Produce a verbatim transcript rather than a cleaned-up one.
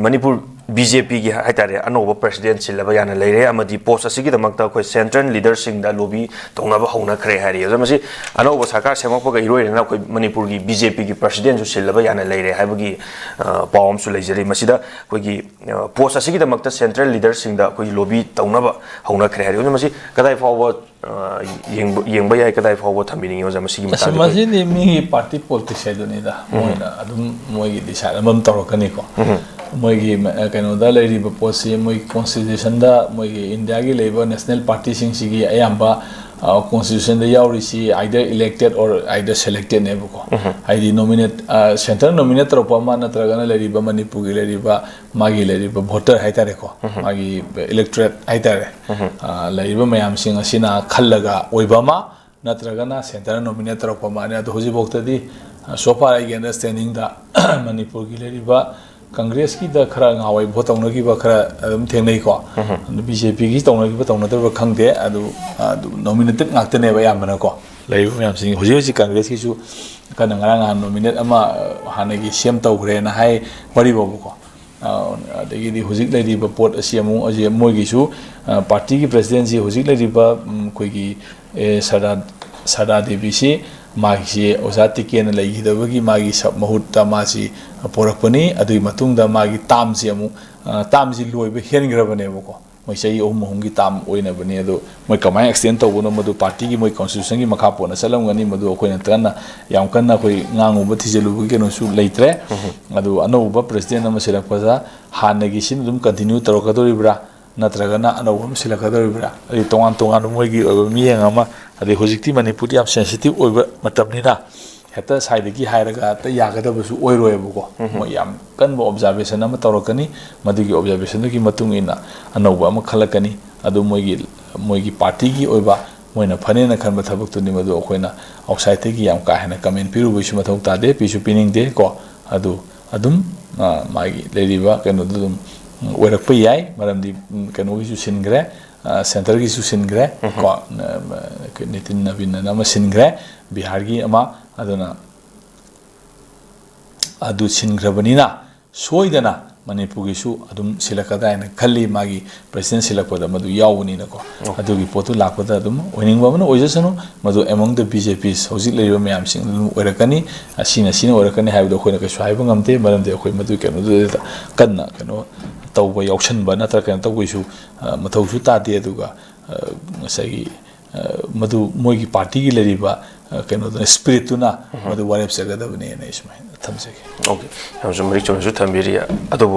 Manipur B J ꯄꯤꯒꯤ ꯍꯥꯏꯇꯥꯔꯦ, ꯑꯅꯧꯕ ꯄ꯭ꯔꯁꯤꯗꯦꯟ ꯁꯤꯜꯂꯕ ꯌꯥꯅ ꯂꯩꯔꯦ, ꯑꯃꯗꯤ ꯄꯣꯁ ꯑꯁꯤꯒꯤꯗꯃꯛꯇ ꯑꯩꯈꯣꯏ ꯁꯦꯟꯇ꯭ꯔꯦꯜ ꯂꯤꯗꯔꯁꯤꯡꯗ ꯂꯣꯕꯤ ꯇꯧꯅꯕ ꯍꯧꯅꯈ꯭ꯔꯦ ꯍꯥꯏꯔꯤ꯫ ꯑꯗꯣ ꯃꯁꯤ ꯑꯅꯧꯕ ꯁꯔꯀꯥꯔ ꯁꯦꯝꯃꯛꯄꯒ ꯏꯔꯣꯏꯅꯅ ꯑꯩꯈꯣꯏ ꯃꯅꯤꯄꯨꯔꯒꯤ ꯕꯤ ꯖꯦ ꯄꯤꯒꯤ ꯄ꯭ꯔꯁꯤꯗꯦꯟꯁꯨ ꯁꯤꯜꯂꯕ ꯌꯥꯅ ꯂꯩꯔꯦ ꯍꯥꯏꯕꯒꯤ, ꯑ, ꯄꯥꯎ ꯑꯃꯁꯨ ꯂꯩꯖꯔꯤ꯫ ꯃꯁꯤꯗ ꯑꯩꯈꯣꯏꯒꯤ, ꯑ, ꯄꯣꯁ ꯑꯁꯤꯒꯤꯗꯃꯛꯇ ꯁꯦꯟꯇ꯭ꯔꯦꯜ ꯂꯤꯗꯔꯁꯤꯡꯗ ꯑꯩꯈꯣꯏꯒꯤ ꯂꯣꯕꯤ ꯇꯧꯅꯕ ꯍꯧꯅꯈ꯭ꯔꯦ ꯍꯥꯏꯔꯤ꯫ ꯑꯗꯣ ꯃꯁꯤ ꯀꯗꯥꯏ ꯐꯥꯎꯕ, ꯑ, ꯌꯦꯡꯕ, ꯌꯦꯡꯕ ꯌꯥꯏ, ꯀꯗꯥꯏ ꯐꯥꯎꯕ ꯊꯝꯕꯤꯅꯤꯡꯉꯤ ꯑꯣꯖꯥ, ꯃꯁꯤꯒꯤ ꯑꯁ, ꯃꯇꯥꯡꯗ? ꯃꯁꯤꯗꯤ ꯃꯤꯒꯤ ꯄꯥꯔꯇꯤ ꯄꯣꯂꯤꯇꯤꯛꯁ ꯍꯥꯏꯗꯨꯅꯤꯗ꯫ ꯎꯝ꯫ ꯃꯣꯏꯅ ꯑꯗꯨꯝ ꯃꯣꯏꯒꯤ ꯗꯤꯁꯥꯏꯠ ꯑꯃ ꯇꯧꯔꯛꯀꯅꯤꯀꯣ꯫ ꯎꯝ꯫ ꯃꯣꯏꯒꯤ ꯃ-, ꯀꯩꯅꯣꯗ ꯂꯩꯔꯤꯕ ꯄꯣꯠꯁꯤ, ꯃꯣꯏꯒꯤ ꯀꯣꯟꯁꯇꯤꯇ꯭ꯌꯨꯁꯟꯗ, ꯃꯣꯏꯒꯤ ꯏꯟꯗꯤꯌꯥꯒꯤ ꯂꯩꯕ ꯅꯦꯁꯅꯦꯜ ꯄꯥꯔꯇꯤꯁꯤꯡꯁꯤꯒꯤ ꯑꯌꯥꯝꯕ, ꯑ, ꯀꯣꯟꯁꯇꯤꯇ꯭ꯌꯨꯁꯟꯗ ꯌꯥꯎꯔꯤꯁꯤ either elected or either selected ꯅꯦꯕꯀꯣ꯫ ꯎꯝ꯫ ꯍꯥꯏꯗꯤ ꯅꯣꯃꯤꯅꯦꯠ, ꯑ, ꯁꯦꯟꯇꯔ ꯅꯣꯃꯤꯅꯦꯠ ꯇꯧꯔꯛꯄ ꯑꯃ ꯅꯠꯇ꯭ꯔꯒꯅ ꯂꯩꯔꯤꯕ ꯃꯅꯤꯄꯨꯔꯒꯤ ꯂꯩꯔꯤꯕ ꯃꯥꯒꯤ ꯂꯩꯔꯤꯕ ꯚꯣꯇꯔ ꯍꯥꯏꯇꯥꯔꯦꯀꯣ, ꯎꯝ꯫ ꯃꯥꯒꯤ ꯏꯂꯦꯛꯇꯣꯔꯦꯠ ꯍꯥꯏꯇꯥꯔꯦ, ꯎꯝ꯫ ꯑ, ꯂꯩꯔꯤꯕ ꯃꯌꯥꯝꯁꯤꯡ ꯑꯁꯤꯅ ꯈꯜꯂꯒ ꯑꯣꯏꯕ ꯑꯃ, ꯅꯠꯇ꯭ꯔꯒꯅ ꯁꯦꯟꯇꯔꯅ ꯅꯣꯃꯤꯅꯦꯠ ꯇꯧꯔꯛꯄ ꯑꯃ ꯑꯅꯤ꯫ ꯑꯗꯣ ꯍꯧꯖꯤꯛꯐꯥꯎꯗꯗꯤ, ꯑ, so far ꯑꯩꯒꯤ ꯑꯟꯗꯔꯁꯇꯦꯟꯗꯤꯡꯗ ꯃꯅꯤꯄꯨꯔꯒꯤ ꯂꯩꯔꯤꯕ ꯀꯪꯒ꯭ꯔꯦꯁꯀꯤꯗ ꯈꯔ ꯉꯍꯥꯟꯋꯥꯏ ꯚꯣꯠ ꯇꯧꯅꯈꯤꯕ ꯈꯔ ꯑꯗꯨꯝ ꯊꯦꯡꯅꯩꯀꯣ꯫ ꯎꯝ꯫ ꯑꯗꯨ ꯕꯤ ꯖꯦ ꯄꯤꯒꯤ ꯇꯧꯅꯈꯤꯕ ꯇꯧꯅꯗꯕ ꯈꯪꯗꯦ꯫ ꯑꯗꯨ, ꯑ, ꯑꯗꯨ ꯅꯣꯃꯤꯅꯦꯇꯦꯠ ꯉꯥꯛꯇꯅꯦꯕ ꯑꯌꯥꯝꯕꯅꯀꯣ ꯂꯩꯔꯤꯕ ꯃꯌꯥꯝꯁꯤꯡ꯫ ꯍꯧꯖꯤꯛ ꯍꯧꯖꯤꯛ ꯀꯪꯒ꯭ꯔꯦꯁꯀꯤꯁꯨ ꯀꯟꯅ ꯉꯔꯥꯡ ꯅꯍꯥꯟ ꯅꯣꯃꯤꯅꯦꯠ ꯑꯃ, ꯑ, ꯍꯥꯟꯅꯒꯤ ꯁꯤ ꯑꯦꯝ ꯇꯧꯈ꯭ꯔꯦꯅ ꯍꯥꯏ ꯋꯥꯔꯤ ꯐꯥꯎꯕꯀꯣ꯫ ꯑ, ꯑꯗꯒꯤꯗꯤ ꯍꯧꯖꯤꯛ ꯂꯩꯔꯤꯕ ꯄꯣꯠ ꯑꯁꯤ ꯑꯃꯨꯛ, ꯑꯁꯤ ꯃꯣꯏꯒꯤꯁꯨ, ꯑ, ꯄꯥꯔꯇꯤꯒꯤ ꯄ꯭ꯔꯁꯤꯗꯦꯟꯁꯤ ꯍꯧꯖꯤꯛ ꯂꯩꯔꯤꯕ, ꯎꯝ, ꯑꯩꯈꯣꯏꯒꯤ, ꯑꯦ, ꯁꯔꯗꯥ, ꯁꯔꯗꯥ ꯗꯦꯕꯤꯁꯤ ꯃꯥꯒꯤꯁꯤ ꯑꯣꯖꯥ ꯇꯤꯀꯦꯟꯅ ꯂꯩꯈꯤꯗꯕꯒꯤ ꯃꯥꯒꯤ ꯁ-, ꯃꯍꯨꯠꯇ ꯃꯥꯁꯤ ꯄꯣꯔꯛꯄꯅꯤ꯫ ꯑꯗꯨꯒꯤ ꯃꯇꯨꯡꯗ ꯃꯥꯒꯤ ꯇꯥꯝꯁꯤ ꯑꯃꯨꯛ, ꯑ, ꯇꯥꯝꯁꯤ ꯂꯣꯏꯕ ꯍꯦꯟꯈ꯭ꯔꯕꯅꯦꯕꯀꯣ꯫ ꯃꯣꯏ ꯆꯍꯤ ꯑꯍꯨꯝ ꯑꯍꯨꯝꯒꯤ ꯇꯥꯝ ꯑꯣꯏꯅꯕꯅꯤ꯫ ꯑꯗꯣ ꯃꯣꯏ ꯀꯃꯥꯏꯅ ꯑꯦꯛꯁꯇꯦꯟ ꯇꯧꯕꯅꯣ, ꯃꯗꯨ ꯄꯥꯔꯇꯤꯒꯤ ꯃꯣꯏ ꯀꯣꯟꯁꯇꯤꯇ꯭ꯌꯨꯁꯟꯒꯤ ꯃꯈꯥ ꯄꯣꯟꯅ ꯆꯠꯂꯝꯒꯅꯤ꯫ ꯃꯗꯨ ꯑꯩꯈꯣꯏꯅ ꯀꯟꯅ, ꯌꯥꯝ ꯀꯟꯅ ꯑꯩꯈꯣꯏ ꯉꯥꯡꯉꯨꯕ, ꯊꯤꯖꯤꯜꯂꯨꯕꯒꯤ ꯀꯩꯅꯣꯁꯨ ꯂꯩꯇ꯭ꯔꯦ꯫ ꯎꯝ꯫ ꯑꯗꯨ ꯑꯅꯧꯕ ꯄ꯭ꯔꯁꯤꯗꯦꯟ ꯑꯃ ꯁꯤꯜꯂꯛꯄꯗ ꯍꯥꯟꯅꯒꯤ ꯁꯤꯅ ꯑꯗꯨꯝ ꯀꯟꯇꯤꯅ꯭ꯌꯨ ꯇꯧꯔꯛꯀꯗꯧꯔꯤꯕ꯭ꯔꯥ, ꯅꯠꯇ꯭ꯔꯒꯅ ꯑꯅꯧꯕ ꯑꯃ ꯁꯤꯜꯂꯛꯀꯗꯧꯔꯤꯕ꯭ꯔꯥ? ꯑꯗꯩ ꯇꯣꯉꯥꯟ ꯇꯣꯉꯥꯟꯕ ꯃꯣꯏꯒꯤ ꯑꯣꯏꯕ ꯃꯤꯠꯌꯦꯡ ꯑꯃ, ꯑꯗꯩ ꯍꯧꯖꯤꯛꯇꯤ ꯃꯅꯤꯄꯨꯔꯗꯤ ꯌꯥꯝ ꯁꯦꯟꯁꯤꯇꯤꯚ ꯑꯣꯏꯕ ꯃꯇꯝꯅꯤꯅ, ꯍꯦꯛꯇ ꯁꯥꯏꯗꯒꯤ ꯍꯥꯏꯔꯒ ꯍꯦꯛꯇ ꯌꯥꯒꯗꯕꯁꯨ ꯑꯣꯏꯔꯣꯏꯕꯀꯣ꯫ ꯎꯝ꯫ ꯃꯣꯏ ꯌꯥꯝ ꯀꯟꯕ ꯑꯣꯕꯖꯥꯔꯕꯦꯁꯟ ꯑꯃ ꯇꯧꯔꯛꯀꯅꯤ꯫ ꯃꯗꯨꯒꯤ ꯑꯣꯕꯖꯥꯔꯕꯦꯁꯟꯗꯨꯒꯤ ꯃꯇꯨꯡ ꯏꯟꯅ ꯑꯅꯧꯕ ꯑꯃ ꯈꯜꯂꯛꯀꯅꯤ꯫ ꯑꯗꯨ ꯃꯣꯏꯒꯤ, ꯃꯣꯏꯒꯤ ꯄꯥꯔꯇꯤꯒꯤ ꯑꯣꯏꯕ ꯃꯣꯏꯅ ꯐꯅꯦꯅ ꯈꯟꯕ ꯊꯕꯛꯇꯨꯅꯤ꯫ ꯃꯗꯨ ꯑꯩꯈꯣꯏꯅ ꯑꯥꯎꯠꯁꯥꯏꯗꯇꯒꯤ ꯌꯥꯝ ꯀꯥ ꯍꯦꯟꯅ ꯀꯃꯦꯟ ꯄꯤꯔꯨꯕꯒꯤꯁꯨ ꯃꯊꯧ ꯇꯥꯗꯦ, ꯄꯤꯁꯨ ꯄꯤꯅꯤꯡꯗꯦ ꯀꯣ꯫ ꯑꯗꯨ ꯑꯗꯨꯝ, ꯑ, ꯃꯥꯒꯤ ꯂꯩꯔꯤꯕ ꯀꯩꯅꯣꯗꯨ ꯑꯗꯨꯝ, ꯎꯝ, ꯑꯣꯏꯔꯛꯄ ꯌꯥꯏ꯫ ꯃꯔꯝꯗꯤ, ꯎꯝ, ꯀꯩꯅꯣꯒꯤꯁꯨ ꯁꯤꯟꯈ꯭ꯔꯦ, ꯑ, ꯁꯦꯟꯇꯔꯒꯤꯁꯨ ꯁꯤꯟꯈ꯭ꯔꯦ ꯎꯝ꯫ ꯀꯣ꯫ ꯅ-, ꯅꯤꯇꯤꯟ ꯅꯕꯤꯟ ꯑꯅ ꯑꯃ ꯁꯤꯟꯈ꯭ꯔꯦ, ꯕꯤꯍꯥꯔꯒꯤ ꯑꯃ꯫ ꯑꯗꯨꯅ ꯑꯗꯨ ꯁꯤꯟꯈ꯭ꯔꯕꯅꯤꯅ ꯁꯣꯏꯗꯅ ꯃꯅꯤꯄꯨꯔꯒꯤꯁꯨ ꯑꯗꯨꯝ ꯁꯤꯜꯂꯛꯀꯗ꯭ꯔꯥ ꯍꯥꯏꯅ ꯈꯜꯂꯤ꯫ ꯃꯥꯒꯤ ꯄ꯭ꯔꯁꯤꯗꯦꯟ ꯁꯤꯜꯂꯛꯄꯗ ꯃꯗꯨ ꯌꯥꯎꯕꯅꯤꯅꯀꯣ꯫ ꯑꯗꯨꯒꯤ ꯄꯣꯠꯇꯨ ꯂꯥꯛꯄꯗ ꯑꯗꯨꯝ ꯑꯣꯏꯅꯤꯡꯕ ꯑꯃꯅ ꯑꯣꯏꯖꯁꯅꯨ, ꯃꯗꯨ among the B J Ps ꯍꯧꯖꯤꯛ ꯂꯩꯔꯤꯕ ꯃꯌꯥꯝꯁꯤꯡ ꯑꯗꯨꯝ ꯑꯣꯏꯔꯛꯀꯅꯤ꯫ ꯑꯁꯤꯅ ꯁꯤꯅ ꯑꯣꯏꯔꯛꯀꯅꯤ ꯍꯥꯏꯕꯗꯣ ꯑꯩꯈꯣꯏꯅ ꯀꯩꯁꯨ ꯍꯥꯏꯕ ꯉꯝꯗꯦ, ꯃꯔꯝꯗꯤ ꯑꯩꯈꯣꯏ ꯃꯗꯨꯒꯤ ꯀꯩꯅꯣꯗꯨꯗ ꯀꯟꯅ ꯀꯩꯅꯣ ꯇꯧꯕ, ꯌꯥꯎꯁꯟꯕ ꯅꯠꯇ꯭ꯔꯒ ꯀꯩꯅꯣ ꯇꯧꯕꯒꯤꯁꯨ, ꯑ, ꯃꯊꯧꯁꯨ ꯇꯥꯗꯦ꯫ ꯑꯗꯨꯒ, ꯑ, ꯉꯁꯥꯏꯒꯤ, ꯑ, ꯃꯗꯨ ꯃꯣꯏꯒꯤ ꯄꯥꯔꯇꯤꯒꯤ ꯂꯩꯔꯤꯕ, ꯑ, ꯀꯩꯅꯣꯗꯨꯅ, spirit ꯇꯨꯅ ꯃꯗꯨ ꯋꯥꯔꯦꯞꯆꯒꯗꯕꯅꯦꯅ ꯑꯩ ꯁꯨꯃꯥꯏꯅ ꯊꯝꯖꯒꯦ꯫ ꯑꯣꯀꯦ, ꯌꯥꯝꯅꯁꯨ ꯃꯔꯤꯛ ꯆꯨꯝꯅꯁꯨ ꯊꯝꯕꯤꯔꯤ꯫ ꯑꯇꯣꯞꯄ